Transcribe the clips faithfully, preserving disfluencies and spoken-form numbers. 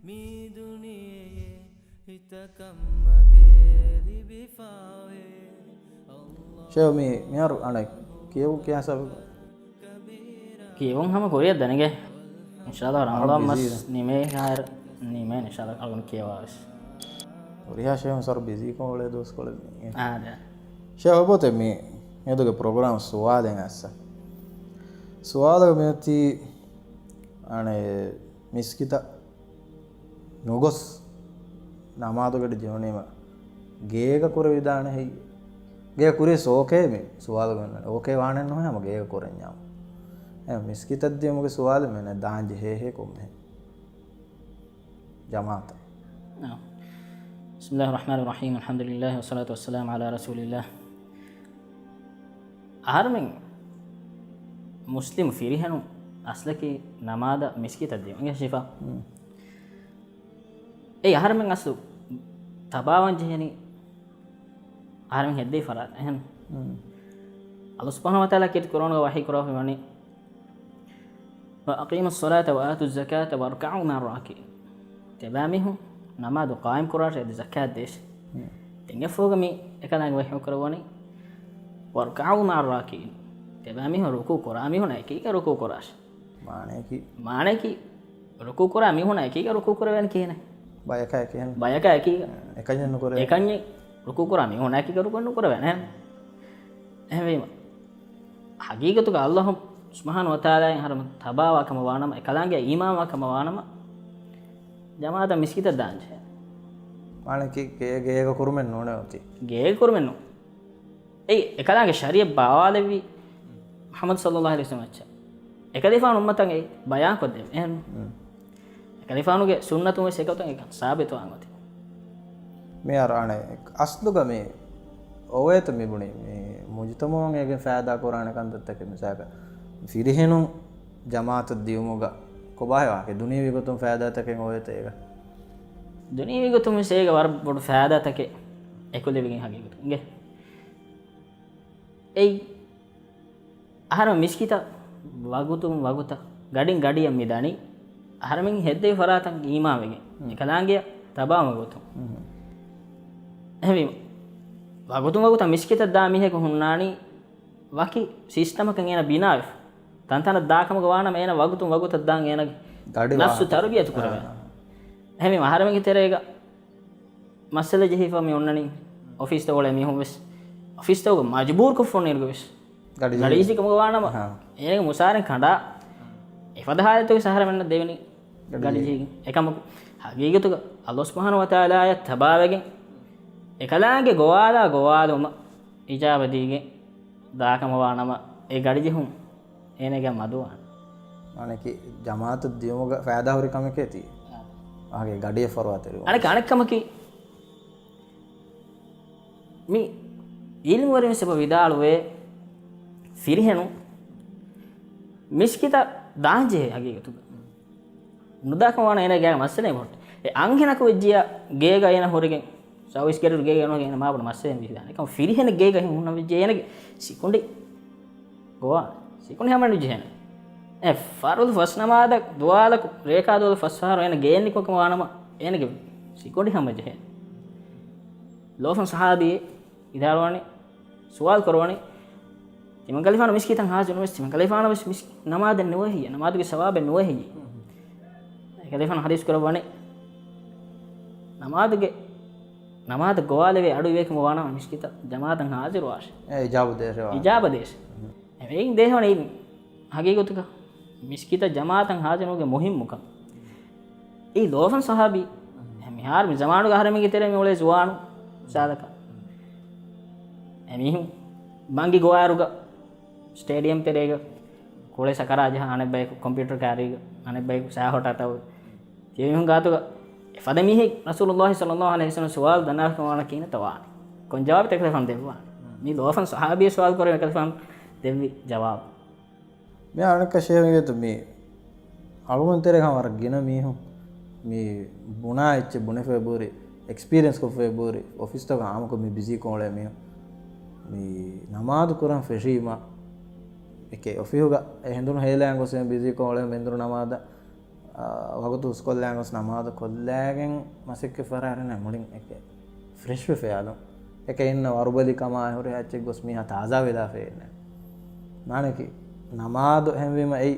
މި ދުނިޔެއެއް ހިތަކަށް މަގޭ ލިބިފައެއް. ޝޭހް، މި، މިހާރު އަނެއް ކިޔެވު ކިޔާ ސަބަބު. ކިޔެވުން ހަމަ ކުރިއަށް ދަނެގެ. އިންޝާﷲ ރަމަޟާން މަސް ނިމޭހާރު ނިމޭނެ އިންޝާﷲ އަޅުގަނޑު ކިޔަވާވެސް. ހުރިހާ ޝޭހުން ސަރު ބިޒީ ކޮޅޭ ދުވަސްކޮޅެއް މި. އާދެ. ޝޭހް އޮބޮތެ މި މިއަދުގެ ޕްރޮގްރާމް ސުވާލެއް އައްސަ. ސުވާލަކަށް މިއޮތީ އަނެއް މިސްކިތަށް ނުގޮސް ނަމާދުގަޑި ޖެހުނީމަ ގޭގަ ކުރެވިދާނެ ހެއްޔެވެ؟ ގޭގަ ކުރިޔަސް އޯކޭ މި ސުވާލު ގޮންނަން. އޯކޭ ވާނެއްނުހޭ ހަމަ ގޭގަ ކުރަންޏާމު. އެ މިސްކިތަށް ދިޔުމުގެ ސުވާލެއް މެން ދާން ޖެހޭހޭ ކޮންމެހެން؟ ޖަމާއަތަށް. ނާ. بسم الله الرحمن الرحيم. الحمد لله والصلاة والسلام على رسول الله. އަހަރުމެން މުސްލިމް ފިރިހެނުން އަސްލަކީ ނަމާދަށް މިސްކިތަށް ދިޔުން. އިނގޭ ޝިފާ. މް. އެއީ އަހަރުމެން އަސްލު ތަބާވާން ޖެހެނީ އަހަރެން ހެއްދެވި ފަރާތަށް އެހެން. މް. ﷲ ސުބްޙާނަހޫ ވަތަޢާލާ ކީރިތި ޤުރްއާނުގަ ވަޙީ ކުރައްވަނީ، "وأقيموا الصلاة وآتوا الزكاة واركعوا مع الراكعين." ތިޔަބައިމީހުން ނަމާދު ޤާއިމް ކުރާށޭ، އަދި ޒަކާތް ދޭށޭ. މް. ދެން އެފޯގަ މި އެކަލާނގެ ވަޙީ ކުރައްވަނީ، "واركعوا مع الراكعين." ތިޔަބައިމީހުން ރުކޫ ކުރާ މީހުންނާ އެކީގަ ރުކޫ ކުރާށޭ. މާނައަކީ؟ މާނައަކީ، ރުކޫ ކުރާ މީހުންނާ އެކީގަ ރުކޫ ކުރެވޭނެ ކިހިނެއް؟ ބަޔަކާ އެކިހެން. ބަޔަކާ އެކީގަ. އެކަންޏެއް ނުކުރެވޭ. އެކަންޏެއް ރުކޫ ކުރާ މީހުންނާ އެކީގަ ރުކޫ ނުކުރެވޭނެ. އެހެންވީމަ، ހަގީގަތުގަ ﷲ ސުބްޙާނަހޫ ވަތަޢާލާއަށް އަހަރުމެން ތަބާވާ ކަމަށް ވާނަމަ، އެކަލާނގެ އީމާންވާ ކަމަށް ވާނަމަ، ޖަމާޢަތަށް މިސްކިތަށް ދާންޖެހޭ. މާނައަކީ ގޭ، ގޭގަ ކުރުމެއް ނޫނޭ އޮތީ. ގޭގަ ކުރުމެއް ނޫން. އެއީ އެކަލާނގެ ޝަރީޢަތް ބާވާލެއްވީ މުޙައްމަދު ޞައްލައްލާހު ޢަލައިހި ވަސައްލަމަ އެއްޗެއް. އެކަލޭގެފާނު އުއްމަތަށް އެ ބަޔާންކޮށްދެއްވި. އެހެން. މް. އެކަލޭގެފާނުގެ ސުންނަތުން ވެސް އެގޮތުން އެކަން ސާބިތުވާން އޮތީ. މިހާރު އަނެއް އަސްލުގަ މި އޮވޭތަ މި ބުނީ މި މުޖުތަމަޢުން އޭގެން ފައިދާ ކުރާނެ ކަންތައްތަކެއް މިސާލަކަށް ފިރިހެނުން ޖަމާޢަތަށް ދިޔުމުގަ ކޮބާހޭ ވާހަކަ؟ ދުނިޔަވީ ގޮތުން ފައިދާތަކެއް އޮވޭތަ އޭގަ؟ ދުނިޔަވީ ގޮތުން ވެސް އޭގަ ވަރަށް ބޮޑު ފައިދާތަކެއް އެކުލެވިގެން ހަގީގަތުން އިނގޭ. އެއީ އަހަރެން މިސްކިތަށް ވަގުތުން ވަގުތަށް ގަޑިން ގަޑިއަށް މި ދަނީ، އަހަރެމެން ހެއްދެވި ފަރާތަށް އީމާންވެގެން، މް. އެކަލާނގެއަށް ތަބާވާ ގޮތުން. މް. އެހެންވީމަ، ވަގުތުން ވަގުތަށް މިސްކިތަށް ދާ މީހަކު ހުންނާނީ، ވަކި ސިސްޓަމަކަށް އޭނަ ބިނާވެފަ. ތަންތަނަށް ދާކަމުގަ ވާނަމަ، އޭނަ ވަގުތުން ވަގުތަށް ދާން އޭނަގެ ނަފްސު ތަރުބިޔަތު ކުރެވޭ. އާ. އެހެންވީމަ، އަހަރެމެންގެ ތެރޭގަ މައްސަލަ ޖެހިފަ މި އޮންނަނީ، އޮފީސްތައް އުޅޭ މީހުން ވެސް، އޮފީސްތަކުގަ މަޖުބޫރުކޮށްފަ އޮންނައިރުގަ ވެސް، ގަޑި ގަޑި ޖެހި. ޖެހި ކަމުގަ ވާނަމަ، އަހާ. އޭގެ މުސާރައިން ކަނޑާ، އެފަދަ ހާލަތުގެ އަހަރެމެންނަށް ދެވެނީ ގަޑި ގަޑި ޖެހި. ޖެހިގެން. އެކަމަކު، ހަގީގަތުގަ ﷲ ސުބްޙާނަހޫ ވަތަޢާލާއަށް ތަބާވެގެން، އެކަލާނގެ ގޮވާލާ ގޮވާލުމަށް އިޖާބަ ދީގެން ދާކަމަށް ވާނަމަ، އެ ގަޑި ޖެހުން އޭނަގެ މަދުވާނެ. އަނެކި ޖަމާޢަތަށް ދިޔުމުގަ ފައިދާ ހުރި ކަމެކޭ ތީ. އާ. އާގެ ގަޑިއަށް ފަރުވާތެރިވުން. އަނެކި، އަނެއްކަމަކީ، މި ޢިލްމުވެރިން ސަބަ ވިދާޅުވޭ، ފިރިހެނުން މިސްކިތަށް ދާންޖެހޭ ހަގީގަތުގަ. ނުދާކަމަށް ވާނަމަ އޭނަ ގާގެ މައްސަލައެއް ބޮޑު. އެ އަންހެނަކު ވެއްޖިޔާ ގޭގަ އޭނަ ހުރެގެން، ސަރވިސް ގެޓު ގޭގަ އޭނަ މާބޮޑު މައްސަލައެއް ވިހިދާނެ. އެކަމަ ފިރިހެނެއް ގޭގަ ހުންނަ ވެއްޖެ އޭނަގެ ސިކުނޑި ގޮވާ، ސިކުނޑި ހަމަނުޖެހޭނެ. އެ ފަރުޟު ފަސް ނަމާދަށް ދުވާލަކު، ރޭކާ ދުވާލު ފަސް ފަހަރު އޭނަ ގޭން ނިކުމެ ވާނަމަ އޭނަގެ ސިކުނޑި ހަމަޖެހޭނެ. ލޯފަން ޞަޙާބީ ވިދާޅުވަނީ، ސުވާލު ކުރުވަނީ، ތިމަންކަލޭގެފާނު މިސްކިތަށް ހާޒިރު ނުވެސް، ތިމަންކަލޭގެފާނަށް ވެސް މިސް-، ނަމާދެއް ނުވެ ހެއްޔޭ؟ ނަމާދުގެ ސަވާބެއް ނުވެ ހެއްޔޭ؟ ކަލޭގެފާނު ޙަދީޘް ކުރައްވަނީ، ނަމާދުގެ، ނަމާދަށް ގޮވާލެވޭ އަޑު އިވޭ ކަމަށް ވާނަމަ މިސްކިތަށް ޖަމާޢަތަށް ހާޒިރުވާށޭ. އެ އިޖާބަ ދޭށޭ ވާނެ. އިޖާބަ ދޭށޭ. އެއިން ދޭހަވަނީ ހަގީގަތުގަ މިސްކިތަށް ޖަމާޢަތަށް ހާޒިރުވުމުގެ މުހިއްމުކަން. އެއީ ލޯފަން ޞަޙާބީ. މިހާރު މި ޒަމާނުގަ އަހަރެމެންގެ ތެރޭ މި އުޅޭ ޒުވާނު ސާދަކަށް. އެމީހުން ބަންގި ގޮވާއިރުގަ ސްޓޭޑިއަމް ތެރޭގަ ކުޅޭ ސަކަރާ ޖަހާ، އަނެއް ބަޔަކު ކޮމްޕިއުޓަރ ކާރީގަ، އަނެއް ބަޔަކު ސައި ހޮޓާތައް އޮތް. ތިޔަ މީހުން ގާތުގަ އެފަދަ މީހެއް ރަސޫލުﷲ ޞައްލައްލާހު ޢަލައިހި ވަސައްލަމަ ސުވާލު ދަންނަވާފަ ވާނަމަ ކިހިނެއްތަ ވާނީ؟ ކޮން ޖަވާބެއްތަ ކަލޭގެފާނު ދެއްވާނީ؟ މީ ލޯފަން ޞަޙާބީ ސުވާލު ކުރެވޭ ކަލޭގެފާނު ދެއްވި ޖަވާބު. މި އަނެއްކާ ޝޭހް މިގޭތު މި އަޅުގަނޑު ތެރޭގަ ވަރަށް ގިނަ މީހުން މި ބުނާ އެއްޗެއް ބުނެފައި ބޫރި، އެކްސްޕީރިއެންސް ކޮށްފައި ބޫރި، އޮފީސްތަކަށް އާއްމުކޮށް މި ބިޒީ ކޮށް އުޅޭ މީހުން މި ނަމާދު ކުރަން ފެށީމަ، އެކޭ އޮފީހުގަ އެ ހެނދުނު ހޭލައިން ގޮސް ބިޒީ ކޮށް އުޅޭ ހެނދުނު ނަމާދަށް ވަގުތު ހުސްކޮށްލާ ގޮސް ނަމާދު ކޮށްލާގެން މަސައްކަތް ފަރާރިން މުޅިން އެކެ ފްރެޝް ވެފަ އަލުން. އެކެ އިންނަ ވަރުބަލި ކަމާ ހުރި އެއްޗެއް ގޮސް މީހާ ތާޒާ ވެލާފަ އިންނެ. ނާނެކި ނަމާދު އެހެންވީމަ އެއީ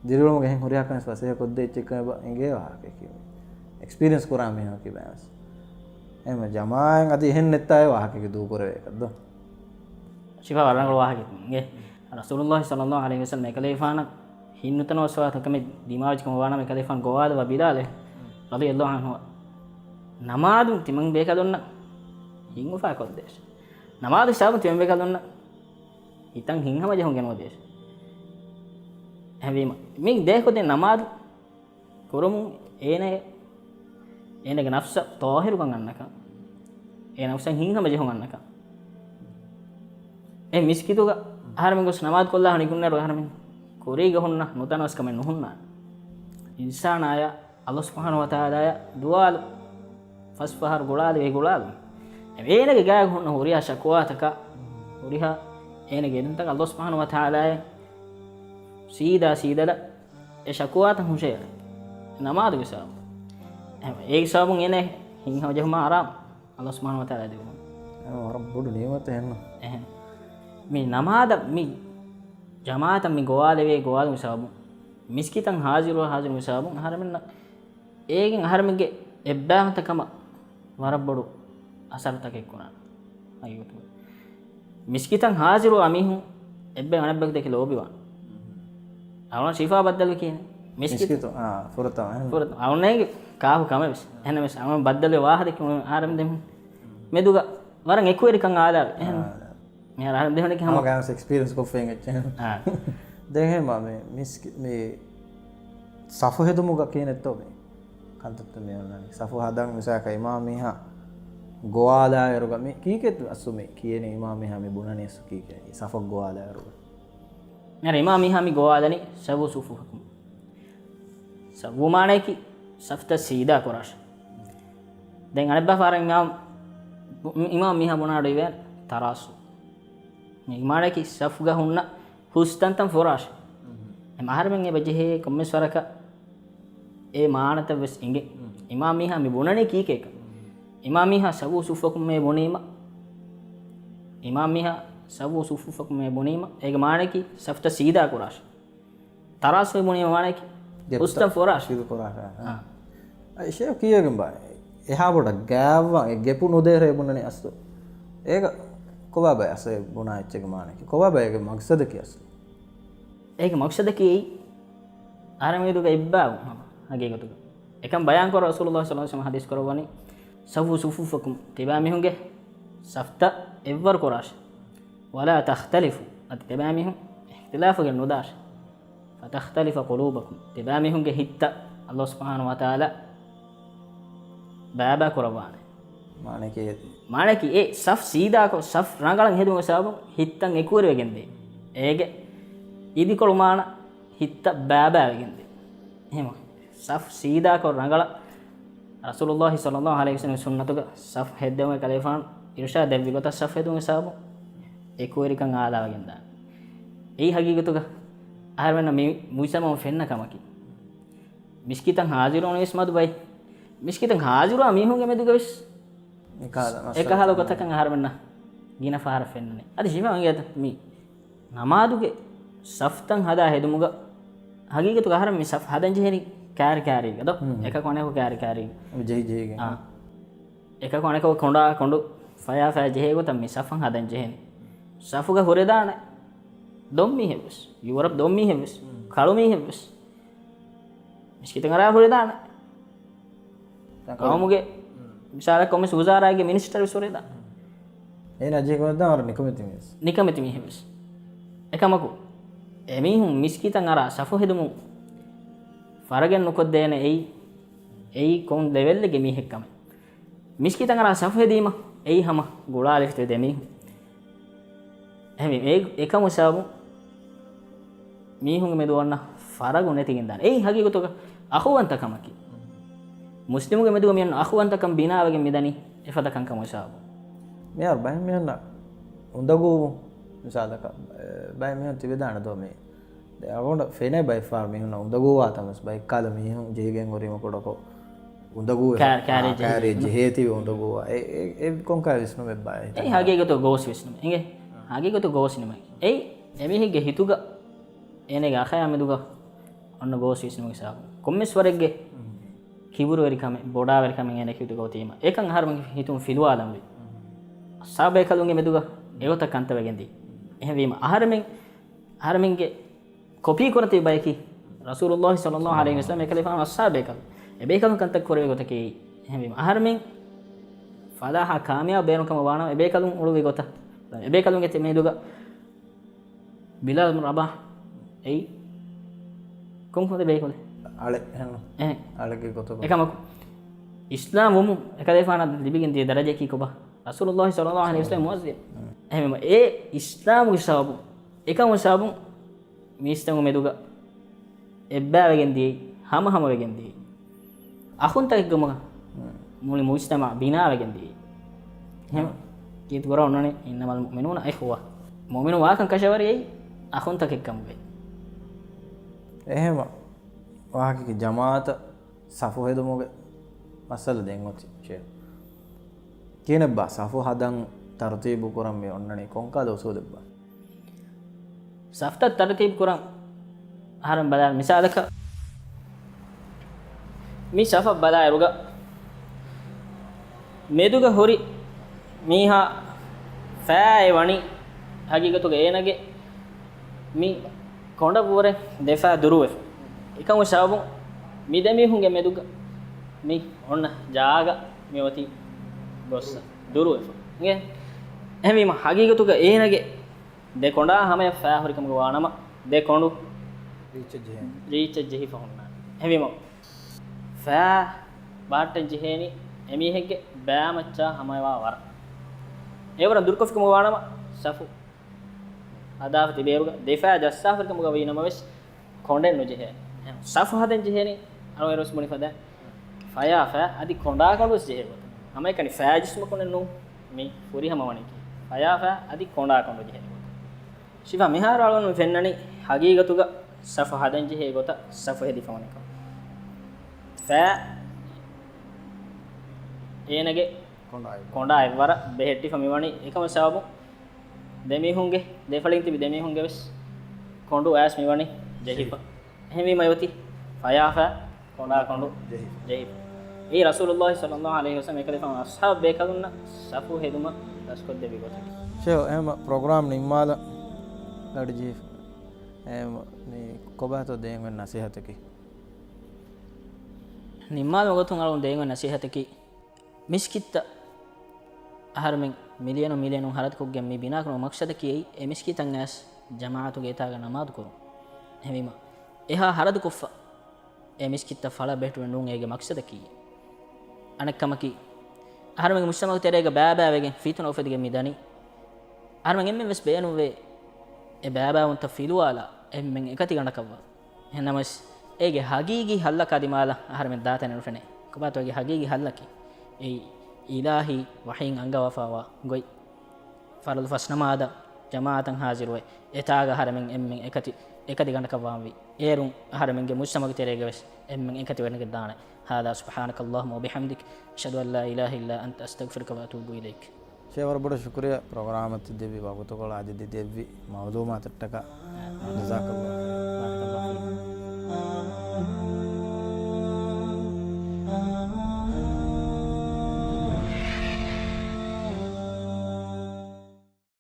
ދިރިއުޅުމުގެ އެހެން ހުރިހާ ކަމެއް ފަސޭހަ ކޮށްދޭ އެއްޗެއް ކަމެއް އިނގޭ ވާހަކައެކީ. އެކްސްޕީރިއެންސް ކުރާ މީހަކީ ބައިވެސް. އެހެން ޖަމާއަށް އަދި އެހެން ނެއްތާ އެ ވާހަކައެއް ދޫކުރެވޭ އެކަށް ދޯ؟ ޝިފާ ވަރަށް ރަނގަޅު ވާހަކައެއް އިނގޭ. ރަސޫލުﷲ ޞައްލަﷲ ޢަލައިހި ވަސައްލަމް އެކަލޭފާނަށް ހިންނުތަނަވަސްވާ ތަންކަމެއް ދިމާވެއްޖެ ކަމަށް ވާނަމަ އެކަލޭފާނު ގޮވާލައްވާ ބިލާލެއް ރަޟިޔަﷲ ޢަންހު ނަމާދުން ތިމަން ބޭކަލުންނަށް ހިތް އުފާ ކޮށްދޭށޭ. ނަމާދު ހިސާބުން ތިމަން ބޭކަލުންނަށް ހިތަށް ހިތްހަމަޖެހުން ގެނުވަދޭށޭ. އެހެންވީމަ މި ދޭކޮށްދޭ ނަމާދު ކުރުމުން އޭނަ، އޭނަގެ ނަފްސަށް ޠާހިރުކަން އަންނަކަން، އޭނަ ނަފްސަށް ހިތްހަމަޖެހުން އަންނަކަން. އެ މިސްކިތުގަ އަހަރެމެން ގޮސް ނަމާދު ކޮށްލާ ނިކުންނައިރު އަހަރެމެން ކުރީގަ ހުންނަ ނުތަނަވަސްކަމެއް ނުހުންނާނެ. އިންސާނާޔަށް ﷲ ސުބްޙާނަހޫ ވަތަޢާލާޔަށް ދުވާލު ފަސް ފަހަރު ގުޅާލި ވެ ގުޅާލުން. އޭނަގެ ގާގަ ހުންނަ ހުރިހާ ޝަކުވާތަކަށް، ހުރިހާ އޭނަގެ އެދުންތަކަށް ﷲ ސުބްޙާނަހޫ ވަތަޢާލާޔަށް ސީދާ ސީދަލަށް އެ ޝަކުވާތައް ހުށައެޅޭ ނަމާދުގެ ސަބަބުން. އެހެން އޭގެ ސަބަބުން އޭނަ ހިތްހަމަޖެހުމާ އަރާމު ﷲ ސުބްޙާނަހޫ ވަތަޢާލާ ދެވުމުން. އެ ވަރަށް ބޮޑު ނިޢުމަތެއް އެންނަ. އެހެން. މި ނަމާދަށް މި ޖަމާޢަތަށް މި ގޮވާލެވޭ ގޮވާލުމުގެ ސަބަބުން، މިސްކިތަށް ހާޒިރު ހާޒިރު ސަބަބުން އަހަރެމެންނަށް އޭގެން އަހަރެމެންގެ އެއްބާވަތަކަމަށް ވަރަށް ބޮޑު އަސަރުތަކެއް ކުރާނެ. ހަގީގަތުގަ މިސްކިތަށް ހާޒިރުވާ މީހުން އެއްބައި އަނެއްބައި ދެކެ ލޯބިވާނެ. އަޅުން ޝިފާ ބައްދަލު ކިޔޭނެ. މިސްކިތު. މިސްކިތު، އާ، ފުރަތަމަ. ފުރަތަމަ. އަޅުންނޭގެ ކާފު ކަމެއް ވެސް. އެހެންނަމަވެސް އަޅުން ބައްދަލުވެ ވާހަކަ ދެއްކި އަހަރެމެން ދެމުން މެދުގަ ވަރަށް އެކުވެރިކަން އާލާވެ. އެހެން. އާ. މިހާރު އަހަރެން ދެހުނެކި ހަމަ ހަމަ ގާންސް އެކްސްޕީރިއެންސް ކޮށްފައިން އެއްޗެއް. އާ. ދެން ހެމާ މި މިސްކި-، މި ސަފު ހެދުމުގަ ކިހިނެއްތޯ މި ކަންތައްތައް މި އޮންނާނީ؟ ސަފު ހަދަން މިސާލަކަށް އިމާމް މީހާ ގޮވާލާއިރުގަ މި ކީކޭ އަސްލު މި ކިޔޭނީ؟ އިމާމް މީހާ މި ބުނަނީ އަސްލު ކީކޭ ސަފަށް ގޮވާލާއިރުގަ؟ މިހާރު އިމާމް މީހާ މި ގޮވާލަނީ ސަފު ސުފުފަކުން. ސަފު މާނަޔަކީ ސަފްތައް ސީދާ ކުރާށޭ. ދެން އަނެއްބައި ފަހަރަށް އިމާމް، އިމާމް މީހާ ބުނާ އަޑު އިވޭނެ ތަރާސޫ. މި މާނަޔަކީ ސަފުގަ ހުންނަ ހުސް ތަންތަން ފުރާށޭ. އެ އަހަރެމެން އެބަ ޖެހޭ ކޮންމެސް ވަރަކަށް އެ މާނަތައް ވެސް އިނގޭ. އިމާމް މީހާ މި ބުނަނީ ކީކޭކަން. އިމާމް މީހާ ސަފު ސުފުފަކުން މޭ ބުނީމަ، އިމާމް މީހާ ސަފު ސުފުފަކުން މޭ ބުނީމަ، އޭގެ މާނަޔަކީ ސަފްތައް ސީދާ ކުރާށޭ. ތަރާސޫ ބުނީމަ މާނަޔަކީ ގެޕްތައް ހުސްތަން ފުރާށޭ. ސީދު ކުރާށޭ. އާ. އަ، އެ ޝޭޚް ކިޔައިގެން ބާ. އެހާ ބޮޑަށް ގާއްވާ އެ ގެޕު ނުދޭށޭ ބުނަނީ އަސްލު. އޭގަ ކޮބާބައި އަސްލު ބުނާ އެއްޗެއްގެ މާނަޔަކީ؟ ކޮބާބައި އޭގެ މަގްސަދަކީ އަސްލު؟ އޭގެ މަގްސަދަކީ އެއީ އަހަރެމެން މި މެދުގަ އެއްބާވުން ހަމަ ހަގީގަތުގަ. އެކަން ބަޔާންކުރަން ރަސޫލުﷲ ޞައްލަﷲ ޢަލައިހި ވަސައްލަމަ ޙަދީޘް ކުރައްވަނީ، ސައްވޫ ޞުފޫފަކުމް، ތިބާމީހުންގެ ސަފްތައް އެއްވަރު ކުރާށޭ. ވަލާ ތަޚްތަލިފޫ، އަދި ތިބާމީހުން އިޚްތިލާފުގަ ނުދާށޭ. ފަތަޚްތަލިފަ ޤުލޫބުކުމް، ތިބާމީހުންގެ ހިތްތައް ﷲ ސުބްޙާނަހޫ ވަތަޢާލާ ބައިބައި ކުރައްވާނެ. މާނަޔަކީ، މާނަޔަކީ އެ ސަފް ސީދާކޮށް، ސަފް ރަނގަޅަށް ހެދުމުގެ ސަބަބުން ހިތްތައް އެކުވެރިވެގެންދޭ. އޭގެ އިދިކޮޅު މާނަ ހިތްތައް ބައިބައިވެގެންދޭ. އެހެންވީމަ ސަފް ސީދާކޮށް ރަނގަޅަށް ރަސޫލުﷲ ޞައްލަﷲ ޢަލައިހި ވަސައްލަމަ ސުންނަތުގަ ސަފް ހެއްދެވުމަށް ކަލޭފާނު އިރުޝާދު ދެއްވި ގޮތަށް ސަފް ހެދުމުގެ ސަބަބުން އެކުވެރިކަން އާލާވެގެންދާނެ. އެއީ ހަގީގަތުގަ އަހަރެމެންނަށް މި މުޖްތަމަޢުން ފެންނަ ކަމަކީ. މިސްކިތަށް ހާޒިރުވުނު ވެސް މަދު ބައެއް. މިސްކިތަށް ހާޒިރުވާ މީހުންގެ މެދުގަ ވެސް އެކަހަލަ މައްސަލަ އެކަހަލަ ގޮތަކަށް އަހަރެމެންނަށް ގިނަ ފަހަރަށް ފެންނަނީ. އަދި ޝިފާ އަނގަޔަތަ މި ނަމާދުގެ ސަފްތައް ހަދާ ހެދުމުގަ ހަގީގަތުގަ އަހަރެން މި ސަފް ހަދަން ޖެހެނީ ކާރި ކާރީގަ ދޯ؟ ހުން. އެކަކު އަނެކަކު ކާރި ކާރީގަ. ޖެހި ޖެހިގެން. އާ. އެކަކު އަނެކަކު ކޮނޑާ ކޮނޑު ފަޔާ ފަޔާ ޖެހޭ ގޮތަށް މި ސަފް ހަދަން ޖެހެނީ. ސަފުގަ ހުރެދާނެ ދޮން މީހެއް ވެސް، ޔޫރަޕް ދޮން މީހެއް ވެސް، ހުން. ކަޅު މީހެއް ވެސް. މިސްކިތަށް އަރާ ހުރެދާނެ. ދެން ޤައުމުގެ މިސާލަކަށް ކޮންމެސް ވުޒާރާގެ މިނިސްޓަރު ވެސް ހުރެދާނެ. އޭނަ ޖެހިގެން ވަރަށް ނިކަމެތި މީހެއް. ނިކަމެތި މީހެއް ވެސް. އެކަމަކު، އެމީހުން މިސްކިތަށް އަރާ ސަފު ހެދުމުން ފަރަގެއް ނުކޮށްދޭނެ އެއީ، އެއީ ކޮން ލެވެލްގެ މީހެއް ކަމެއް. މިސްކިތަށް އަރާ ސަފު ހެދީމަ އެއީ ހަމަ ގުޅާލިފިތެ ދެމީހުން. އެހެންވީމަ، އެ، އެކަމު ސަބަބުން މީހުންގެ މެދު އޮންނަ ފަރަގު ނެތިގެންދާނެ. އެއީ ހަގީގަތުގަ އަޚުވަންތަކަމަކީ. މުސްލިމުގެ މެދުގަ މިއޮންނަ އަޚުވަންތަކަން ބިނާވެގެން މިދަނީ އެފަދަ ކަންކަމުގެ ސަބަބުން. މިހާރު ބައެއް މީހުންނަށް އުނދަގޫ މިސާލަކަށް، އެ، ބައެއް މީހުން ތިބެދާނެ ދޯ މި އަޅުގަނޑަށް ފެނޭ ބައެއްފަހަރު މީހުންނަށް އުނދަގޫވާތަން ވެސް، ބައެއްކާލަ މީހުން ޖެހިގެން ހުރީމަ ކުޑަކޮށް އުނދަގޫ ވެފަ. ކާ-، ކާރި އާ، ޖެހި. ކާރި ޖެހޭތީ އުނދަގޫވާ. އެ، އެ، އެ ކޮންކަހަލަ ވިސްނުމެއްބާ އެ؟ އެ ހަގީގަތު ގޯސް ވިސްނުމެއް. އިނގޭ؟ ހަގީގަތު ގޯސް ވިސްނުމެއް. އެއީ އެމީހެއްގެ ހިތުގަ އޭނަގެ އަޚަޔާ މެދުގަ އޮންނަ ގޯސް ވިސްނުމުގެ ސަބަބުން. ކޮންމެސް ވަރެއްގެ ކިބުރުވެރިކަމެއް، ބޮޑާވެރިކަމެއް އޭނަ ހިތުގަ އޮތީމަ، އެކަން އަހަރުމެންގެ ހިތުން ފިލުވާލަންވީ. އައްސާބޭކަލުންގެ މެދުގަ އެގޮތަށް ކަންތައް ވެގެންދީ. އެހެންވީމަ، އަހަރެމެން، އަހަރެމެންގެ ކޮޕީ ކުރަތި ބަޔަކީ ރަސޫލުﷲ ޞައްލަﷲ ޢަލައިހި ވަސައްލަމް އެކަލޭގެފާނު އައްސާބޭކަލުން. އެބޭކަލުން ކަންތައް ކުރެވޭ ގޮތަކީ. އެހެންވީމަ، އަހަރެމެން ފަލާޙާ ކާމިޔާބު ބޭނުންކަމަށް ވާނަމަ، އެބޭކަލުން އުޅުއްވި ގޮތަށް، އެބޭކަލުންގެ ތެ-، މެދުގަ ބިލާލް ބިން ރަބާޙް އެއީ ކޮން ކުދި ބޭކަލެއް؟ އަޅެއް އެހެންނު. އެހެން. އަޅެއްގެ ގޮތުގަ. އެކަމަކު، އިސްލާމް ވުމުން އެކަލޭފާނަށް ލިބިގެން ދިޔަ ދަރަޖައަކީ ކޮބާ؟ ރަސޫލުﷲ ޞައްލަﷲ ޢަލައިހި ވަސައްލަމް މުޢައްޒިން. މް. އެހެންވީމަ، އެ އިސްލާމުގެ ސަބަބުން، އެކަމުގެ ސަބަބުން މީސްތަކުން މެދުގަ އެއްބައިވެގެން ދިޔައީ، ހަމަހަމަ ވެގެން ދިޔައީ. އަޚުންތަކެއްގެ މުގަ-، މުޅި މުޖްތަމަޢު ބިނާވެގެން ދިޔައީ. އެހެން. މް. ކީރިތި ޤުރްއާން އޮންނަނީ، "إنما المؤمنون إخوة." މުއުމިނު ވާކަން ކަށަވަރިއެއް އަޚުންތަކެއްކަމުގައި. އެހެން ވާހަކަކީ ޖަމާޢަތަށް ސަފު ހެދުމުގެ މައްސަލަ ދެން އޮތީ ޝޭޚް. ކިހިނެއްބާ ސަފު ހަދަން ތަރުތީބު ކުރަން މި އޮންނަނީ ކޮންކަހަލަ އުސޫލެއްބާ؟ ސަފްތައް ތަރުތީބު ކުރަން އަހަރެން ބަލާ، މިސާލަކަށް މި ސަފަށް ބަލާއިރުގަ މެދުގަ ހުރި މީހާ ފައި ވަނީ ހަގީގަތުގަ އޭނަގެ މި ކޮނޑަށްވުރެ ދެފައި ދުރުވެފަ. އެކަމު ސަބަބުން މި ދެމީހުންގެ މެދުގަ މި އޮންނަ ޖާގަ މި އޮތީ ގޮއްސަ ދުރުވެފަ. އެހެންވީމަ ހަގީގަތުގަ އޭނަގެ ދެ ކޮނޑާ ހަމަޔަށް ފައި ހުރިކަމުގަ ވާނަމަ، ދެ ކޮނޑު ރީއްޗަށް ޖެހޭނެ. ރީއްޗަށް ޖެހިފަ ހުންނާނެ. އެހެންވީމަ، ފައި ބާއްޓަށް ޖެހޭނީ އެމީހެއްގެ ބައިމައްޗާ ހަމަޔަށް ވާ ވަރަށް. އެވަރަށް ދުރުކޮށްފިކަމުގަ ވާނަމަ، ސަފު ހަދާފަ ތިބޭއިރުގަ ދެފައި ޖައްސާފަ ހުރިކަމުގަ ވީނަމަވެސް، ކޮނޑެއް ނުޖެހޭ. ސަފު ހަދަން ޖެހޭނީ، އަޅުގަނޑު ވެސް ބުނި ފަދަ ފަޔާ ފައި އަދި ކޮނޑާ ކޮނޑު ވެސް ޖެހޭ ގޮތަށް. ހަމައެކަނި ފައި ޖިސްމަކުންނެއް ނޫން މި ފުރިހަމަ ވަނީކީ. ފަޔާ ފައި އަދި ކޮނޑާ ކޮނޑު ޖެހޭ ގޮތަށް. ޝިފާ، މިހާރު އަޅުގަނޑު ފެންނަނީ ހަގީގަތުގަ ސަފު ހަދަން ޖެހޭ ގޮތަށް ސަފު ހެދިފަ ވަނިކަމަށް. ފައި އޭނަގެ ކޮނޑާ އެއްވަރަށް. ކޮނޑާ އެއްވަރަށް ބެހެއްޓިފަ މިވަނީ އެކަމަށް ސަބަބުން ދެމީހުންގެ، ދެފަޅިން ތިބި ދެމީހުންގެ ވެސް ކޮނޑު އައިސް މިވަނީ ޖެހިފަ. ޖެހިފަ. އެހެންވީމަ އެއޮތީ ފަޔާ ފައި ކޮނޑާ ކޮނޑު ޖެހި. ޖެހިފަ. އެއީ ރަސޫލުﷲ ޞައްލަﷲ ޢަލައިހި ވަސައްލަމް އެކަލޭފާނު އަޞްޙާބު ބޭކަލުންނަށް ސަފު ހެދުމަށް ދަސްކޮށްދެއްވި ގޮތަކީ. ޝޭޚް، އެހެން ޕްރޮގްރާމް ނިންމާލަން ގަޑި ޖެހިފަ. އެހެން މި ކޮބާތޯ ދޭން ނަސޭހަތަކީ؟ ނިންމާލުމުގެ ގޮތުން އަޅުގަނޑު ދޭން ނަސޭހަތަކީ، މިސްކިތްތައް އަހަރުމެން މިލިޔަނުން މިލިޔަނުން ހަރަދުކޮށްގެން މި ބިނާކުރުމުގެ މަޤްޞަދަކީ އެއީ، އެ މިސްކިތަށް އައިސް ޖަމާޢަތުގެ އެތާގަ ނަމާދު ކުރުން. އެހެންވީމަ، އެހާ ހަރަދުކޮށްފަ އެ މިސްކިތްތައް ފަޅަށް ބެހެއްޓުމެއް ނޫން އޭގެ މަޤްޞަދަކީ. އަނެއްކަމަކީ، އަހަރުމެންގެ މުޖްތަމަޢުގެ ތެރޭގަ ބައިބައިވެގެން ފިތުނަ އުފެދިގެން މި ދަނީ. އަހަރުމެން އެންމެން ވެސް ބޭނުންވޭ، އެ ބައިބައިވުންތައް ފިލުވާލާ، އެންމެން އެކަތިގަނޑަކަށްވާ. އެހެންނަމަވެސް، އޭގެ ހަގީގީ ހައްލަކާ ދިމާލަށް އަހަރެމެން ދާތަނެއް ނުފެނޭ. ކޮބާތޯ އޭގެ ހަގީގީ ހައްލަކީ؟ އެއީ، އިލާހީ ވަޙީން އަންގަވާފައިވާ ގޮތް. ފަރުޟު ފަސް ނަމާދަށް ޖަމާޢަތަށް ހާޒިރުވެ، އެތާގަ އަހަރެމެން އެންމެން އެކަތި، އެކަތިގަނޑަކަށް ވާންވީ. އޭރުން އަހަރެމެންގެ މުޖްތަމަޢުގެ ތެރޭގަ ވެސް އެންމެން އެކަތިވެގެންދާނެ. هذا سبحانك اللهم وبحمدك، أشهد أن لا إله إلا أنت، أستغفرك وأتوب إليك. ޝޭޚް، ވަރަށް ބޮޑަށް ޝުކުރިއްޔާ ޕްރޮގްރާމަށް ތި ދެއްވި ވަގުތުކޮޅާ އަދި ތި ދެއްވި މަޢުލޫމާތަށްޓަކާ. ޖަޒާކަﷲ.